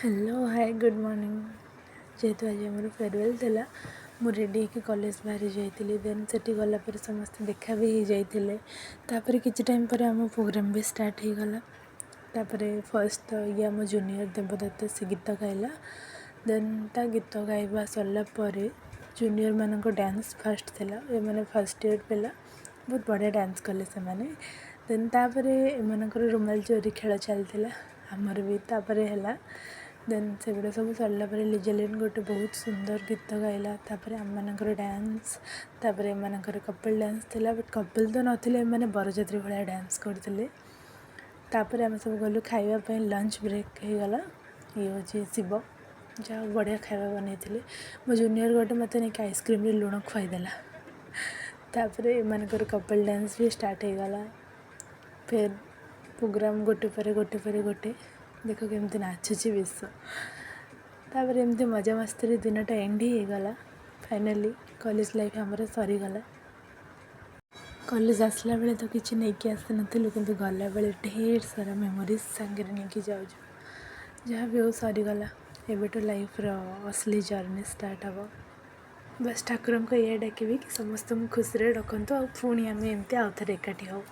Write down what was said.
Hello, hi, good morning. ଯେହେତୁ ଆଜି ଆମର ଫେରୱେଲ୍ ଥିଲା, ମୁଁ ରେଡ଼ି ହେଇକି କଲେଜ ବାହାରି ଯାଇଥିଲି। ଦେନ୍ ସେଠି ଗଲା ପରେ ସମସ୍ତେ ଦେଖା ବି ହେଇଯାଇଥିଲେ। ତାପରେ କିଛି ଟାଇମ୍ ପରେ ଆମ ପ୍ରୋଗ୍ରାମ୍ ବି ଷ୍ଟାର୍ଟ ହେଇଗଲା। ତାପରେ ଫାର୍ଷ୍ଟ ତ ଇଏ ଆମ ଜୁନିୟର ଦେବଦତ୍ତ, ସେ ଗୀତ ଗାଇଲା। ଦେନ୍ ତା ଗୀତ ଗାଇବା ସରିଲା ପରେ ଜୁନିୟରମାନଙ୍କ ଡ୍ୟାନ୍ସ ଫାର୍ଷ୍ଟ ଥିଲା। ଏମାନେ ଫାର୍ଷ୍ଟ ଇୟର୍ ପିଲା, ବହୁତ ବଢ଼ିଆ ଡ୍ୟାନ୍ସ କଲେ ସେମାନେ। ଦେନ୍ ତାପରେ ଏମାନଙ୍କର ରୁମାଲ ଚୋରି ଖେଳ ଚାଲିଥିଲା, ଆମର ବି ତାପରେ ହେଲା। ଦେନ୍ ସେଗୁଡ଼ା ସବୁ ସରିଲା ପରେ ଲିଜାଲିନ୍ ଗୋଟେ ବହୁତ ସୁନ୍ଦର ଗୀତ ଗାଇଲା। ତାପରେ ଆମମାନଙ୍କର ଡ୍ୟାନ୍ସ, ତାପରେ ଏମାନଙ୍କର କପଲ୍ ଡ୍ୟାନ୍ସ ଥିଲା। ବଟ୍ କପଲ୍ ତ ନଥିଲେ, ଏମାନେ ବରଯାତ୍ରୀ ଭଳିଆ ଡ୍ୟାନ୍ସ କରୁଥିଲେ। ତାପରେ ଆମେ ସବୁ ଗଲୁ ଖାଇବା ପାଇଁ, ଲଞ୍ଚ ବ୍ରେକ୍ ହେଇଗଲା। ଇଏ ହେଉଛି ଶିବ, ଯାହା ବଢ଼ିଆ ଖାଇବା ବନେଇଥିଲେ। ମୋ ଜୁନିୟର ଗୋଟେ ମୋତେ ନେଇକି ଆଇସ୍କ୍ରିମ୍ରେ ଲୁଣ ଖୁଆଇଦେଲା। ତାପରେ ଏମାନଙ୍କର କପଲ୍ ଡ୍ୟାନ୍ସ ବି ଷ୍ଟାର୍ଟ ହେଇଗଲା। ଫେର୍ ପ୍ରୋଗ୍ରାମ୍ ଗୋଟେ ପରେ ଗୋଟେ ପରେ ଗୋଟେ। ଦେଖ କେମିତି ନାଚୁଛି ବିଶ୍ୱ। ତାପରେ ଏମିତି ମଜାମସ୍ତିରେ ଦିନଟା ଏଣ୍ଡ ହେଇଗଲା। ଫାଇନାଲି କଲେଜ ଲାଇଫ୍ ଆମର ସରିଗଲା। କଲେଜ ଆସିଲା ବେଳେ ତ କିଛି ନେଇକି ଆସିନଥିଲୁ, କିନ୍ତୁ ଗଲାବେଳେ ଢେର ସାରା ମେମୋରିଜ୍ ସାଙ୍ଗରେ ନେଇକି ଯାଉଛୁ। ଯାହା ବି ହଉ, ସରିଗଲା। ଏବେଠୁ ଲାଇଫ୍ର ଅସଲି ଜର୍ଣ୍ଣି ଷ୍ଟାର୍ଟ ହେବ। ବାସ୍, ଠାକୁରଙ୍କୁ ଏଇଆ ଡାକିବି କି ସମସ୍ତଙ୍କୁ ଖୁସିରେ ରଖନ୍ତୁ ଆଉ ପୁଣି ଆମେ ଏମିତି ଆଉ ଥରେ ଏକାଠି ହଉ।